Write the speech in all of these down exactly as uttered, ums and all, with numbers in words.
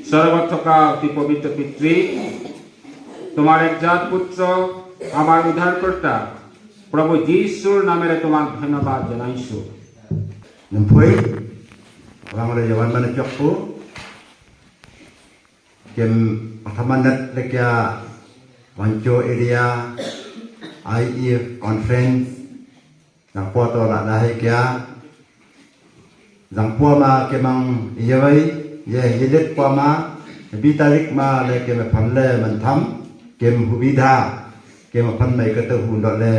স্বর্গত থকা অতি পবিত্ৰ পিতৃ, তোমাৰ একজাত পুত্ৰ, আমাৰ উদ্ধাৰকৰ্তা, প্ৰভু যীশুৰ নামেৰে তোমাক ধন্যবাদ জনাইছো। Nempoi, orang le Yohan mana chokpu, kem athamanat lekia Wancho area, I E F conference, Zangpua to la dahai kia. Zangpua ma kemang yawai, ye hilit pua ma, bi tarik ma le kem phan le mentham, kem hubidha, kem phan mai kata hu dot le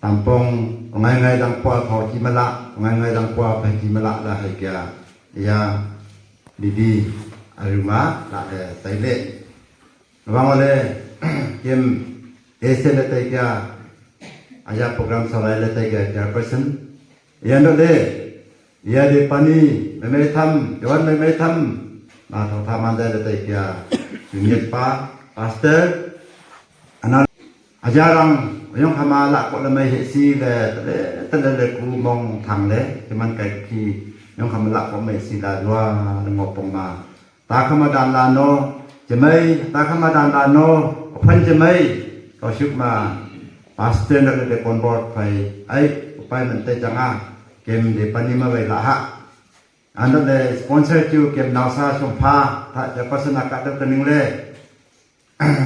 tampong, ngai ngai Zangpua thau chi mala, ngai ngai Zangpua phai chi mala dahai kia. Ya, bibi aruma la le taile. Abang ole, kem ese le tai kya, aja program salai le tai kya chairperson. Iya no le, iya de pani, meme tham, jawan meme tham, ma thong tham mandai le tai kya, junior pa, pastor, ana, aja rang, yong khama la ko le mai he si le, le, le, le ku mong thang le, keman kai ki, yong khama la ko mai si la dua, le ngopong ma. Ta khama dan la no, jemai, ta khama dan la no, ophan jemai, kau syuk ma, pastor nak de convert phai, ai, upai mente janga, kem de pani ma bai la ha. Anda de sponsor chu kem nausa sumpha, ta ja person aka de kening le,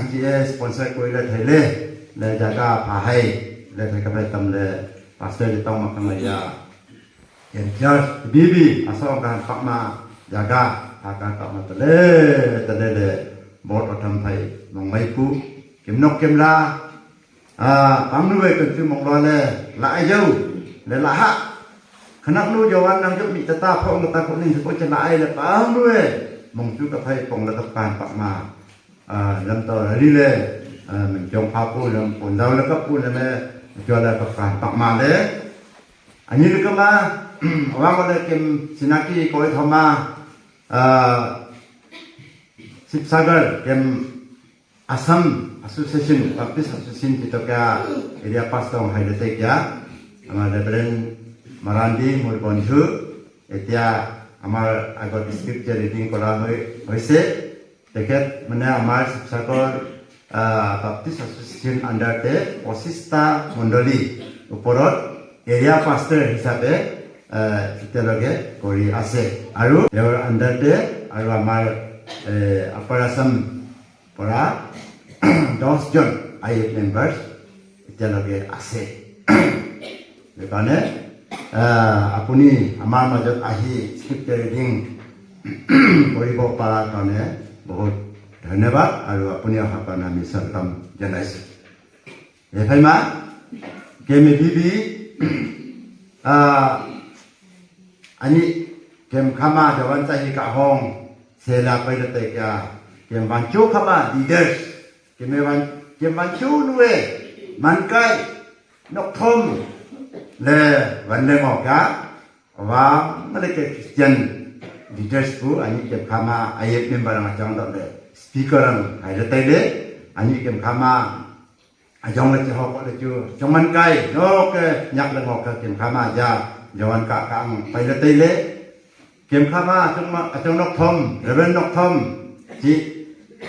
chi e sponsor koi le thai le, le jaga pha hai, le thai ka phai tam le, pastor de tong ma kang ya. Ken church bibi asong kan pakma jaga akan pakma tele tele le bot otam phai mong mai pu kim nok kim la. Ah, pang nu wei kan tu mong lo le la ai jau le la ha. Khanak nu jawan nang jok mi tata phong ta ko ning ko che la ai le pang nu wei mong tu ka phai pong la ka kan pakma. Ah, lam to ri le, ah, min jong pha pu lam pon dau le ka pu le me jua le ka kan pakma le. Ani le kama, awang ole kem sinaki koi thoma, ah, Sibsagar kem Assam Association, Baptist Association kitoka area pastor hai le te kya, ama Reverend Marandi Murbonju, etia amar agot scripture reading kora hoi, hoise, Teখet mane amar Sibsagar, ah, Baptist Association under te পঁচিশটা মণ্ডলী ওপৰত area pastor হিচাপে, ah, এতিয়ালৈকে কৰি আছে। আৰু তেওঁৰ under তে আৰু আমাৰ, eh, Upper Assam পৰা দহ জন I F members এতিয়ালৈকে আছে। সেইকাৰণে, আহ, আপুনি আমাৰ মাজত আহি scripture reading কৰিব পৰাৰ কাৰণে বহুত ধন্যবাদ আৰু আপুনি অহাৰ কাৰণে আমি welcome জনাইছোঁ। Ephai ma, keme bibi, ah, ani kem khama jawan tahi ka hong, sela pai da tai kya, kem bancho khama leaders, keme ban, kem bancho nue, mankai, nok thom, le, wan le ngok ya, wa, male ke Christian leaders pu, ani kem khama, ayep member ang achang dok le, speaker ang, hai le tai le, ani kem khama, Ajong le che ho ko le chu, chong man kai, no ke, nyak le ngok ke, kem khama ja, jawan ka ka ang, pai le tai le. Kem khama, achong ma, achong nok thom, Reverend nok thom, chi,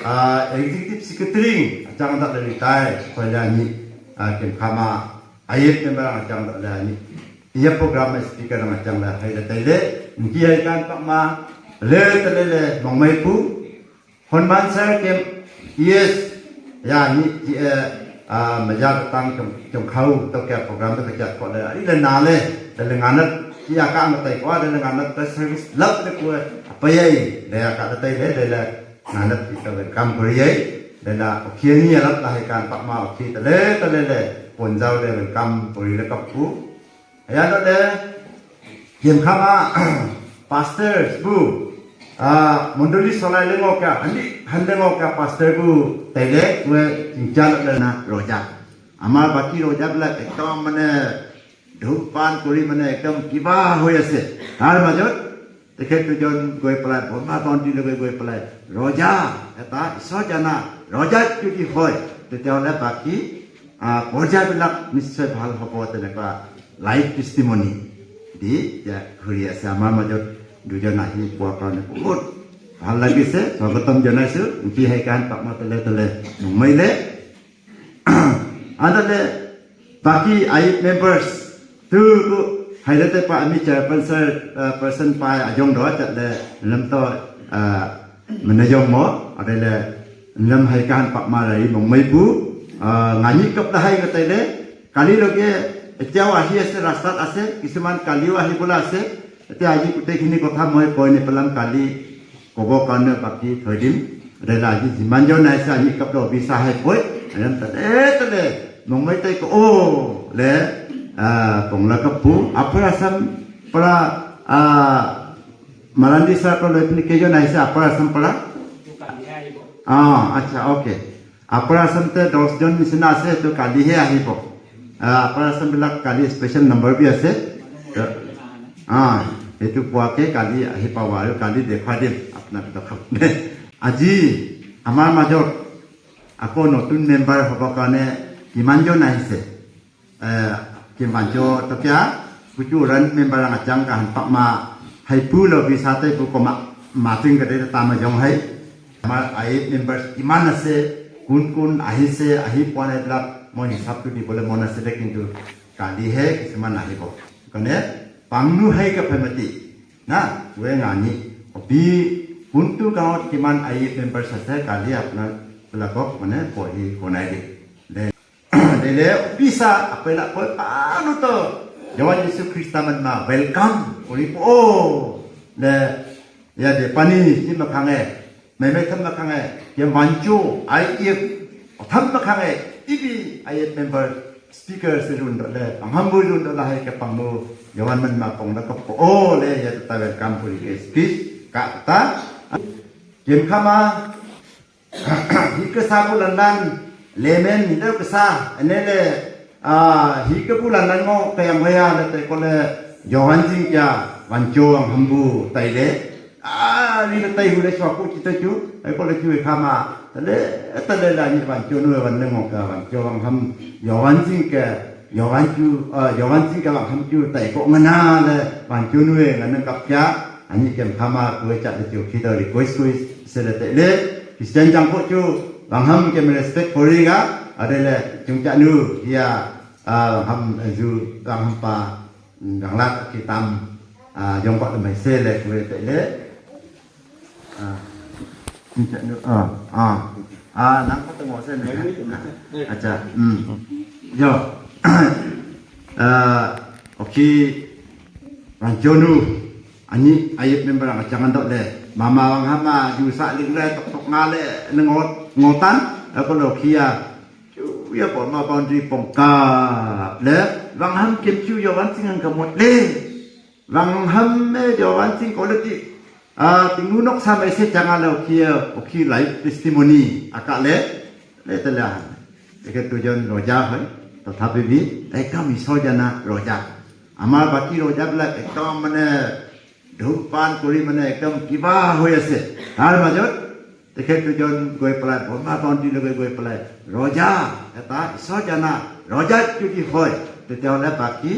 ah, executive secretary, achang dak le tai, ko ja ni, ah, kem khama, ayep member achang dak le ni. Iya program speaker achang le, hai le tai le, nki hai kan pak ma, le te le le, mong mai pu, Hon man sir kem, yes, ya ni, eh, ah, maja tang kem, kem khau to kya program to kya ko le, ari le na le, le le nganat, ya ka ang tai ko, le le nganat to service lap le ko, apa ye, le ya ka tai le, le le nganat ki to kam kori ye, le la, okay ni lap la hai kan pak ma, okay, te le, te le le, pon jao le, kam kori le kap ku, Ayano le, kem khama, pastors bu, ah, mondoli solai le ngok ka, handi, hande ngok ka pastor bu, tele, kue, chingcha le na, roja. Ama baki roja bela, ekdom mane, dhupan kuri mane, ekdom kiba hoi ase. Har majot, Tekhek dujon goi pelai, Burma boundary le goi, goi pelai. Roja, eta, iso jana, roja jodi hoi, tetia le baki, ah, porja bilak nischoi bhal hobo, tenekwa life testimony di, ya, huri ase, amar majot dujon ahi poa karone bahut Bhal lagi se, swagotam janai su, uti hai kan pak ma tele tele, nungmai le. Ada le, baki I members, tu ku, hai le te pa ami chairperson, uh, person pa ajong do, chat le, lam to, uh, menajong mo, ada le, lam hai kan pak ma rai, nungmai bu, uh, ngani kap da hai ngatai le, kali loge, etiao ahi ase, rastat ase, kisuman kali ahi bola ase, ete aji kute kini kotha moi koi ne pelam kali, kobo karne baki thoidim. Rela ji jiman jo nai sa ni kap do bisa hai poi. Ayam tale tale. Mongmai tai ko o le, ah, pongla kapu. Upper Assam para, ah, Marandi sa ko le ni ke jo nai sa Upper Assam para. Ah, acha, okay. Upper Assam te dos jon nisina ase to kali he ahibo. Ah, Upper Assam bilak kali special number bi ase. Ah, itu pua ke kali ahi pawa, kali dekha dim, apna dekha. Aji, amar majot, ako notun member hobo karne kiman jon ahise? Eh, kiman jo to kya? Kuchu ran member ang achang ka han pak ma, hai pu lo bi sa te pu koma, mating ka de ta ma jong hai. Amar I members kiman ase, kun kun ahise, ahi pua nai bilak, mo hisab tu di bole mon ase de kintu kali he, kisiman ahibo. Kane, pangnu hai ka pemati. Na, we ngani, opi, kuntu gaon kiman I members ase, kali apna pelakok mane pohi honai de. De, de le, opi sa, apela koi panu to. Jawan Yesu Krista man ma, welcome, ori po. De, ya de, pani, si makange. Meme tham na khange, ye manchu, I E F, tham na khange, ibi I E F member speaker se run do le, pangham bu run do la hai ke pangmu, yawan man ma pong da ko o le, ya ta welcome puri ke speech, ka ta. Kem khama, hi ke sa bu lan lan, lemen, ni da ke sa, ene le, Ah, hi ke bulan nan ngo ke yang hoya le te ko le Johan Sing kya wancho ang hambu tai le. Ah, ni le tai hu le chwa ku chi te chu. Ai ko le chu kha ma. Te le, te le la ni wancho nu wan ne ngo ka wancho ang ham Johan Sing ke, Johan chu, ah, Johan Sing ke wang ham chu tai ko ngana le wancho nu ngan kap kya. Ani kem kha ma ku cha le chu khi da request ku se le te le. Christian jang ko chu wang ham kem respect kori ga. Ade le chung cha nu ya. Ah, ham, eh, ju, bang ham pa, mm, bang lat ki tam, ah, jong pa mai se le, kue te le. Ah, ni cak nu, ah, ah. Ah, nang pa tengok se ni. Acha, hmm. Yo. Ah, oki, bang jonu, ani ayep member ang jangan dok le. Mama bang hama, ju sa ling le, tok tok ngale, nengot, ngotan, aku lo kia. Chu ya Burma boundary pong kap le, wang ham kem chu yo wan sing ang kamot le. Wang ham me yo wan sing ko le ti. Ah, tingnu nok sa me se changa le oki, oki live testimony aka le. Le te le han. Eke tu jon roja hoi. Tathapi bi, ekam iso jana roja. Amar baki roja bila ekam mane, dhumpan kuri mane ekam kiba hoi ase. Tar majot, Tekhe tu jon goi palai, Burma boundary le goi, goi palai. Roja, eta, iso jana, roja chuti hoi. Tete ole baki,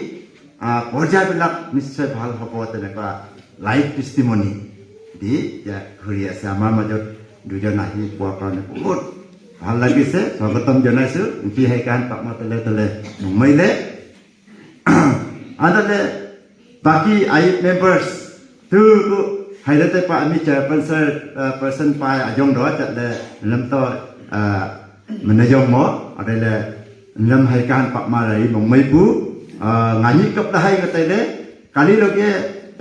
ah, porja bilak nischoy bhal hobo tenekwa live testimony. Di, ya, huri ase amar majot dujon ahi pua karone bahut bhal lagise, swagotam janaisu, uti hai kan pak ma tele tele nungmai le. Ada le, baki I members, tu ku, hai le te pa ami chairperson, uh, person pa ajong do, chat le, lam to, uh, menajong mo, ada le, lam hai kan pak ma rai mong mai bu, uh, ngani kap da hai ngatai le, kali loge,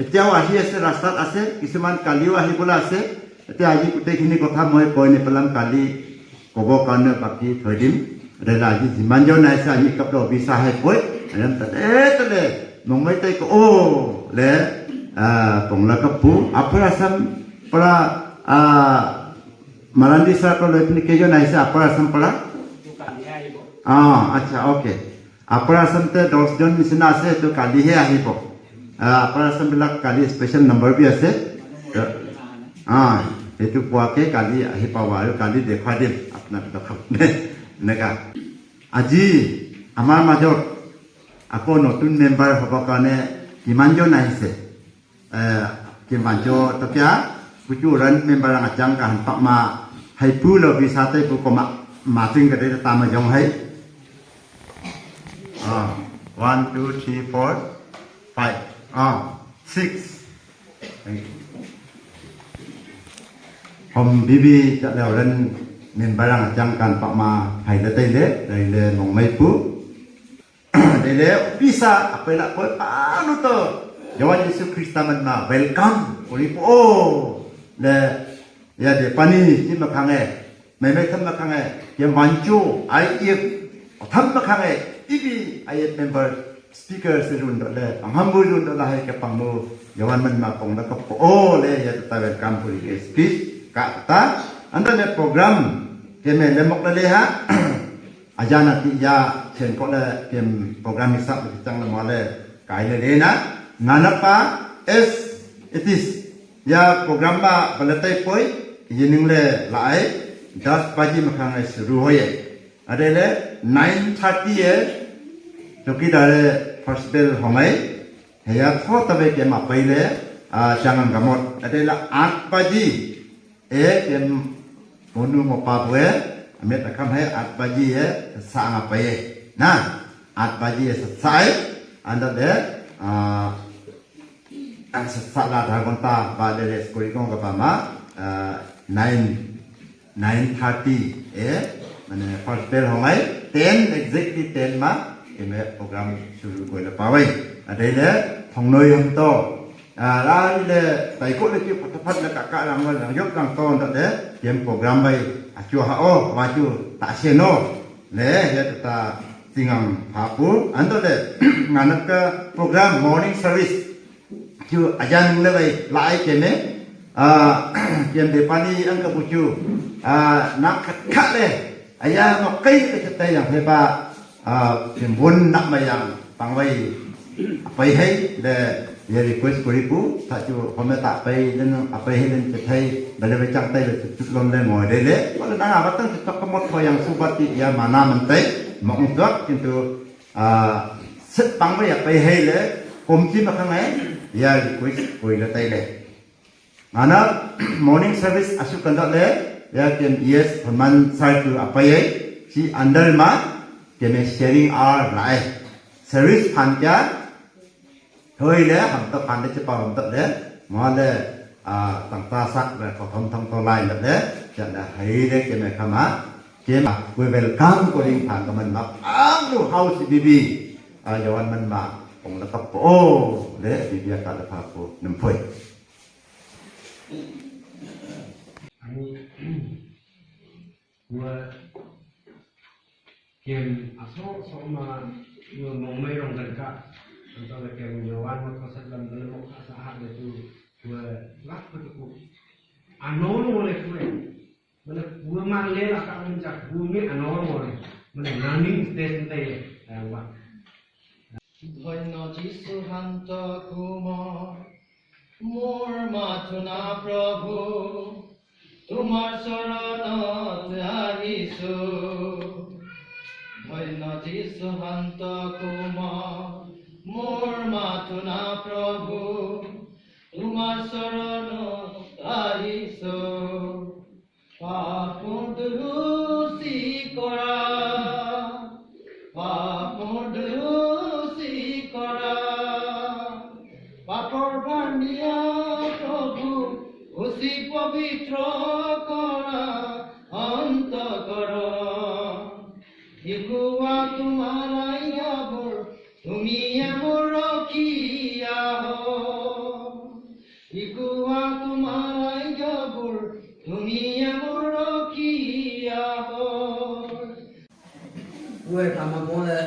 etiao ahi ase, rastat ase, kisuman kali ahi bola ase, ete aji kute kini kotha moi koi ne pelam kali, Kobo karne baki thoidim, rela ji jiman jo nai sa ni kap do bisa hai poi, ayam tale tale, mongmai tai ko o le, ah, pongla kapu, Upper Assam para, ah, Marandi sa ko le pini ke jo nai sa Upper Assam para? Ah, acha, okay. Upper Assam te dos jon nisina ase to kali he ahibo. Ah, Upper Assam bilak kali special number bi ase. Ah, itu pua ke kali ahi pawa, kali dekha din, apna dekha. Neka. Aji, amar majot, ako notun member hobo karne kiman jon ahise? Eh, kiman jo to kya? Kuchu ran member ang achang ka hanpak ma, hai pu lo visa te pu koma, ma ting ka te ta ma jong hai. Ah, one, two, three, four, five. Ah, six. Thank you. Hom bibi cha leo ran member ang achang kan pak ma, hai le tai le, tai le mong mai pu. Dele pisa apai la koi panu to. Yawan Yesu Krista man ma welcome kuri po. Le ya de pani ni ma khange. Mai mai tham ma khange. Ya manchu I F tham ma khange. Ibi I F member speaker sirun do le. Ang hambu run do la hai ke pangmu. Yawan man ma pong la ko po. O le ya ta welcome kuri ke speech ka ta. Anda le program ke me le mok le ha. Ajan ati ya chen ko le kem program hisap le chang le mo le kai le le na. Ngana pa as it is. Ya program ba balatai poi, yining le lai, das baji makhang ai suru hoye. Ade le nine thirty e, chowkidar e first bell hongai. Heya tho tabe kem apai le, ah, chang ang gamot. Ade le aat baji, e, kem monu mo pa bue, amit akam hai aat baji e, sa nga pa e. Na, aat baji e sa sa e, anda de, ah, ang sa sa la dha ghonta ba de les kori kong ka pa ma, ah, nine, nine thirty e, mane first bell hongai, ten, exactly ten ma, ime program shuru koi la pawai. Ade le, thongnoi ham to, Ah, la ni le, tai ko le ki phat phat le ka ka lang lang yop lang ton da le, kem program bai, a chu ha o, wa chu ta se no. Le, ya ta tingang ha pu, ando le, nganak ka program morning service. Chu ajan le bai, lai ke me. Ah, kem de pani ang ka bu chu. Ah, nak khat khat le, aya no kai ke tai yang he ba. Ah, kem bun nak mayang, pangwai, apai hai, le, ye request kori pu, ta chu, home ta apai, len, apai hai, len, chethai, bale be chang tai, le, chut lom le, ngoi de le, wala nang abatang, chut ka mot ko yang subat ti, ya mana man tai, mong tuak, kintu, ah, set pangwai apai hai le, komti makang hai, ya request kori le tai le. Ngana morning service asu kandak le, ya kem yes, Herman Sai tu apai ai, si andal ma, kem sharing hour lai. Service phan kya, thoi le, ham ta phan le, chepa ham ta le, ma le, ah, tang ta sak le, ko thom thom to lai le, ya le, hai le, kem kama, kem, we welcome ko ring phan ka man ma, ang lu house bibi, ah, yawan man ma, kong la kap po, le, bibi ka le pha po, nem poi. Ani, gua kem asok sok ma, gua mong mai rong dan ka, anto le kem nyawan ma ko sat lam dalam mok asa ha le tu, gua lak ko tu ku. Ano lo le ku le. Mane gua man le la ka men jak gua mi ano lo le. Mane learning stage tai le. Wa. ধন্য যীশু শান্ত কোমল, মোৰ মাথোনা প্ৰভু, তোমাৰ চৰণত আহিছো। ধন্য যীশু শান্ত কোমল, মোৰ মাথোনা প্ৰভু, তোমাৰ চৰণত আহিছো। পাপ দুষ কৰা, পাপ দুষ কৰা, পাপৰ ভাৰ নিয়া প্ৰভু, শুচি পবিত্ৰ কৰা অন্তঃকৰণ। শিকোৱা তোমাৰ আজ্ঞাবোৰ, তুমিয়ে মোৰ ৰখীয়া হয়। শিকোৱা তোমাৰ আজ্ঞাবোৰ, তুমিয়ে মোৰ ৰখীয়া হয়। Ue kama mole,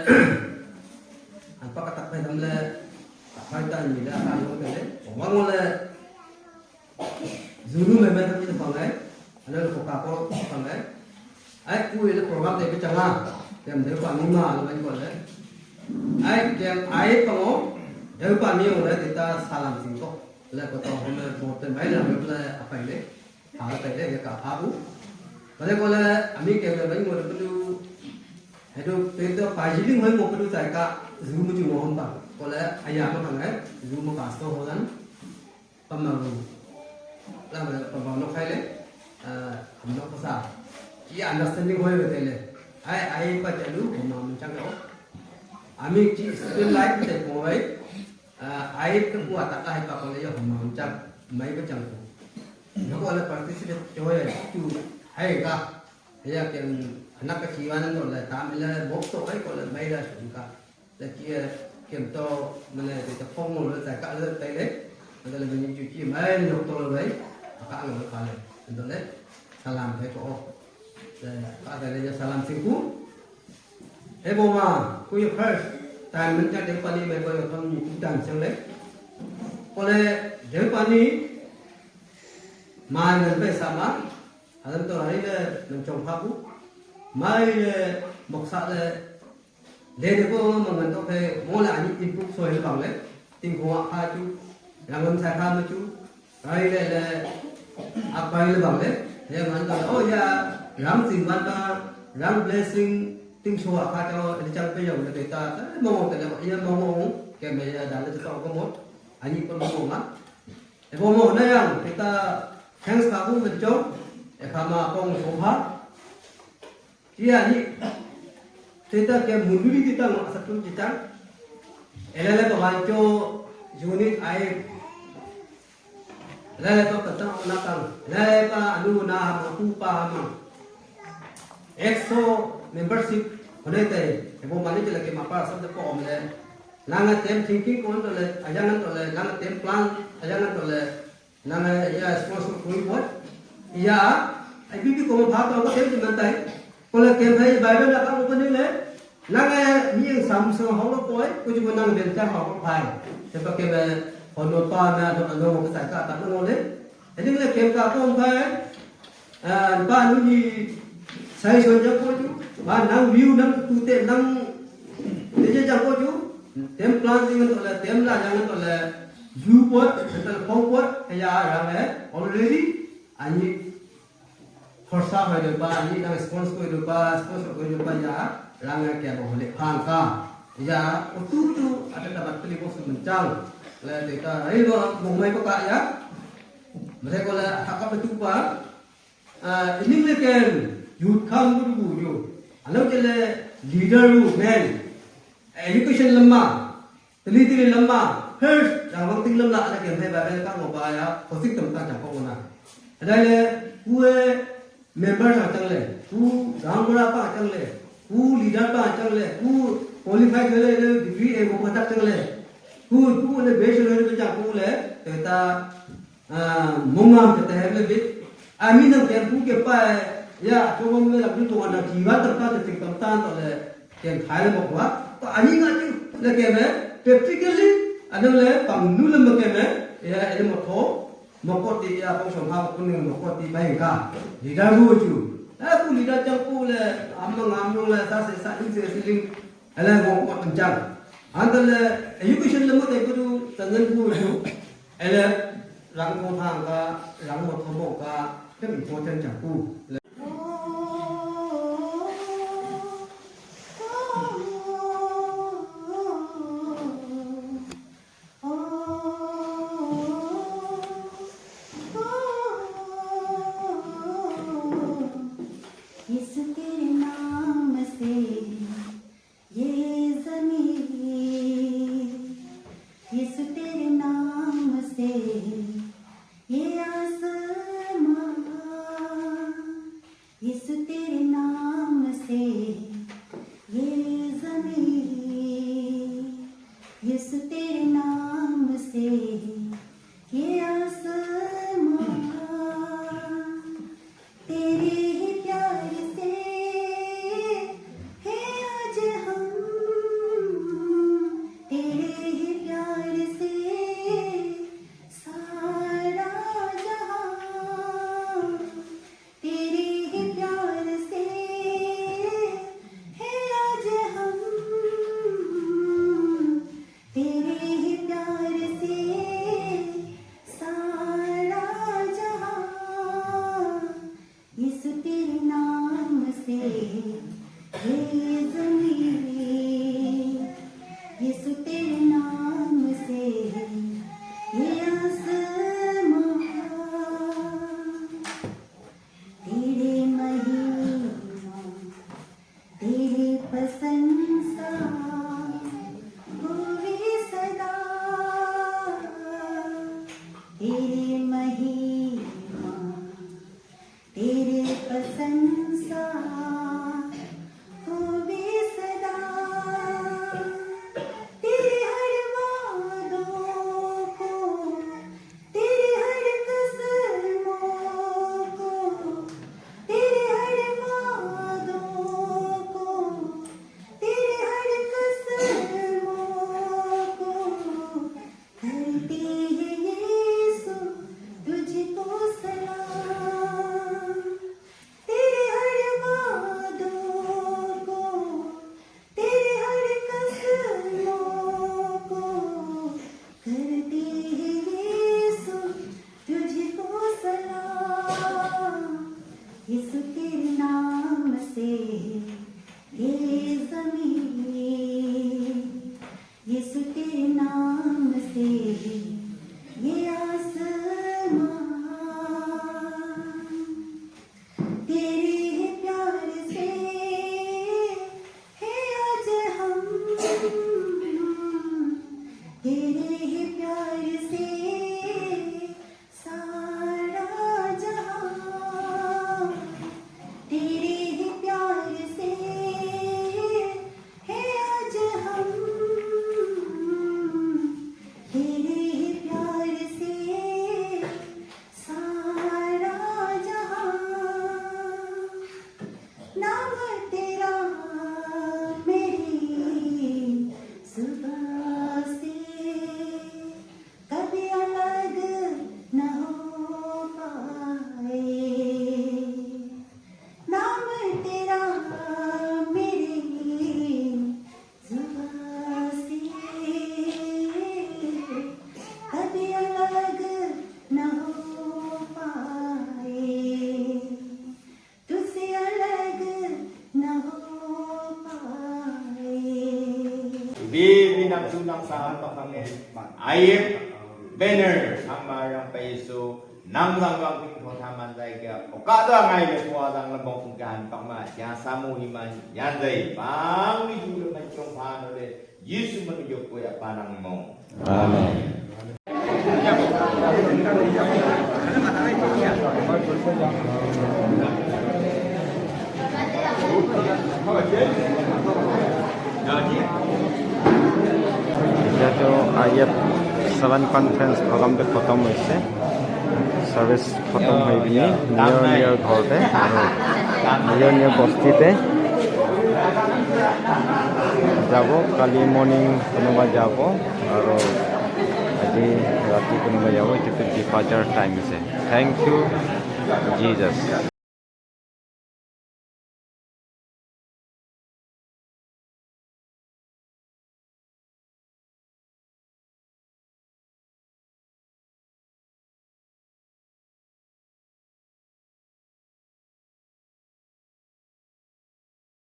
anpa katak pe namle, apai ta ni le, apai yo kele, chongwa mole, zulu me me tapi tepang ai, alo ko ka ko tepang ai. Ai ku ile program de ke changa, kem de pa ni ma lo ko le. Ai kem ai pa ngo, de pa ni ngo le kita salam sing ko. Le ko to hom le mo te mai le le apai le. Ha tai le ka pha u. Kale kole ami ke le bai mo le pelu. Hedu pe to pa jiling hoi mo pelu tai ka zu mu ju mo hon ta. Kole aya ma kang ai zu mo pastor ho dan. Pama ru. Tang le paba nok khai le, ah, ham nok pasa. Ye understanding hoi le tele. Ai, ai pa chalu, homa mun chang ko. Ami chi student life te ko bai. Ah, ai te ku ata ka hai pa ko le yo homa mun chang, mai ba chang ko. Yo ko le participate choi tu hai ka. Ya ken anak ka chiwan no le tam le bok to kai ko le mai la sun ka. Le kia kem to mane de ta phong mo le ta ka le tai le. Ada le ni ju ki mai lo to le bai. Aka lo ka le. Ndo le salam hai ko. Le ka da le salam singku. He bo ma, ku yo first time men ka de pa ni me ko yo thon ni ku dan chang le. Ko le de pa ni ma ngan pe sama. Adam to hari le men chong pha ku. Mai le moksa le Le de ko ma ngan to phe mo la ani input soi le bang le. Ting ko a kha chu. Yang ngan sa kha ma chu. Rai le le. A pai le bang le. He man to oh ya. Ram sing man ta. Ram blessing. Ting so a kha to le chang pe yong le ta. Mo mo te le ya mo mo. Ke me ya da le to ko mo. Ani ko mo ma. E ko mo na yang kita thanks ka ku me cho. E kha ma ko mo so pha. Tia ni, teta ke munduri teta ngo asatu teta. Elele to bancho unit ai. Elele to tata onatang. Elele pa anu na ma pu pa ma. Exo membership hone te. Ebo mani te lagi mapa sab de ko omle. Nanga tem thinking kon to le, ajangan to le, nanga tem plan, ajangan to le. Nang ya sponsor koi buat. Ya, ai bibi ko ma pha to ko tem man tai. Ko la kem hai Bible la ka ko ne le. Nang ya ni yang sam so ho lo koi, ko ju nang ben ta ho ko phai. Te pa ke me ho no pa na do no ko sa ka ta no le. Ani le kem ka ko phai. Ah, pa nu ni sai so ja ko ju. Ba nang view nang tu te nang te ja ko ju. Tem plan jing to le, tem la jang to le. Ju pot, mental pong pot, kaya rang eh, already, ani khorsa hoi de ba, ani nang sponsor koi de ba, sponsor koi de ba ya, rang eh kya bo le phang ka. Ya, utu tu, ada dapat peli bos mencang. Le, teta, ai lo, mong mai ko ka ya. Mereka ko le, hakap betul ba. Ah, ini le ken, youth kam bu bu yo. Alam ke le, leader bu men. Education lemah. Teli teli lam ma, first, yang bang ting lam la, ada kem hai ba, ba, ka ngo ba ya, posik tam ta chang ko na. Ada le, ku e member sa chang le, ku rang bura pa chang le, ku leader pa chang le, ku qualified le, le, degree e mo pa chang le, ku, ku le bachelor le chang ku le, te ta, Ah, mongam ke teh le bit. Ami nang kem pu ke pa, ya, to mong le la tu to na ki wa ta ta te tam ta to le kem khai le mo wa. To ani nga tu le kem eh, practically, anang le pang nu le mo kem eh, ya, ele mo tho, mo ko ti ya, ko som ha ko ni mo ko ti bai ka. Leader bu chu. Eh, ku leader chang ku le, am ngam nong le, sa se sa in se se ling. Ele mo ko chang. Anto le education le mo te ku tu, tangan ku chu. Ele rang thong thang ka, rang mo thong mo ka, tem important chang pu. यीशु तेरे नाम से ये जमीन, यीशु तेरे नाम से ये आसमां, यीशु तेरे नाम से ये जमीन, यीशु तेरे नाम से ये आसमां, तेरे ही प्यार से है आज हम, तेरे ही प्यार से सारा जहां, तेरे ही प्यार से है आज हम, तेरे ही प्यार से सारा जहां, यीशु तेरे नाम से ये जमीन, यीशु तेरे नाम से ये आसमां। तेरी प्रशंसा होवे सदा, तेरी महिमा, तेरी प्रशंसा होवे सदा। तेरे हर वादों को, तेरे हर कसमों को, तेरे हर वादों को, तेरे हर कसमों को करते हैं यीशु तुझको सलाम। तेरे हर वादों को, तेरे हर कसमों को करते हैं यीशु तुझको सलाम। यीशु तेरे नाम से ये जमीन, यीशु तेरे नाम से ये आसमां, तेरे ही प्यार से है आज हम, तेरे ही प्यार से सारा जहां, तेरे ही प्यार से है आज हम, तेरे ही प्यार से सारा जहां। नाम तेरा मेरी जुबां से कभी अलग न हो पाए। नाम तेरा मेरी जुबां से कभी अलग न हो पाए, तुझसे अलग न हो पाए। Bi, bi nang tu nang sa pa kami. Ayep, banner, ang marang pa Yesu, nang lang bang ping thotha man zai kya. Oka do ngai le pua dang le bong pung kan pak ma, ya samu hi man, yan zai, bang ni ju le man chong pa no le, Yesu man yo ko ya pa nang mo. Amen. এতিয়াতো I F seven conference প্ৰগ্ৰামটো খতম হৈছে। ছাৰ্ভিচ খতম হৈ পিনি নিয়ৰ নিয়ৰ ঘৰতে আৰু নিয়ৰ নিয়ৰ বস্তিতে যাব। কালি মৰ্ণিং কোনোবা যাব আৰু আজি ৰাতি কোনোবা যাব। এতিয়াতো ডিপাৰ্চাৰ টাইম হৈছে। Thank you, Jesus.